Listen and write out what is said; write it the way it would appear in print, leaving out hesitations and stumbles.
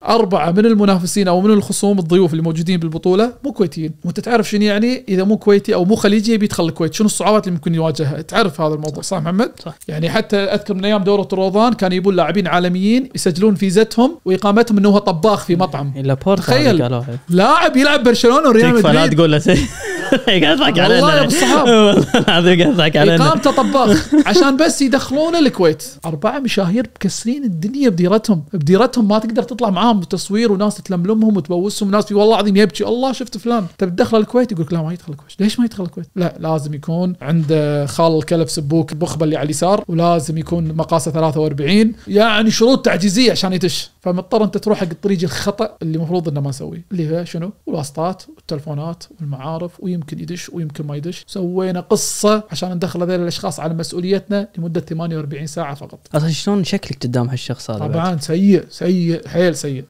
4 من المنافسين او من الخصوم الضيوف اللي موجودين بالبطولة مو كويتيين، وانت تعرف شنو يعني اذا مو كويتي او مو خليجي يبي يدخل الكويت، شنو الصعوبات اللي ممكن يواجهها؟ تعرف هذا الموضوع صح محمد؟ صح. يعني حتى اذكر من ايام دوره الروضان كانوا يبون لاعبين عالميين يسجلون فيزتهم واقامتهم انه هو طباخ في مطعم. لابورتا تخيل. قالوها. لاعب يلعب برشلونة وريال تكفى لا مدريد، تقول له شيء. قاعد يضحك علينا. والله يا أبو الصحاب. والله العظيم قاعد يضحك علينا. اقامته طباخ عشان بس يدخلونه الكويت. 4 مشاهير مكسرين الدنيا بديرتهم، بديرتهم ما تقدر تطلع معاهم تصوير، وناس تلملمهم وتبوسهم، وناس والله العظيم يبكي الله شفت فلان. تبي تدخل الكويت؟ يقول لك لا ما يدخل الكويت. ليش ما يدخل الكويت؟ لا لازم يكون عنده خال الكلب سبوك بخبه اللي على اليسار، ولازم يكون مقاسه 43، يعني شروط تعجيزية عشان يدش. فمضطر انت تروح حق الطريق الخطا اللي المفروض انه ما نسويه، اللي هي شنو؟ الواسطات والتلفونات والمعارف، ويمكن يدش ويمكن ما يدش. سوينا قصة عشان ندخل هذول الاشخاص على مسؤوليتنا لمدة 48 ساعة فقط. اصلا شلون شكلك قدام هالشخص هذا؟ طبعا سيء سيء حيل سيء.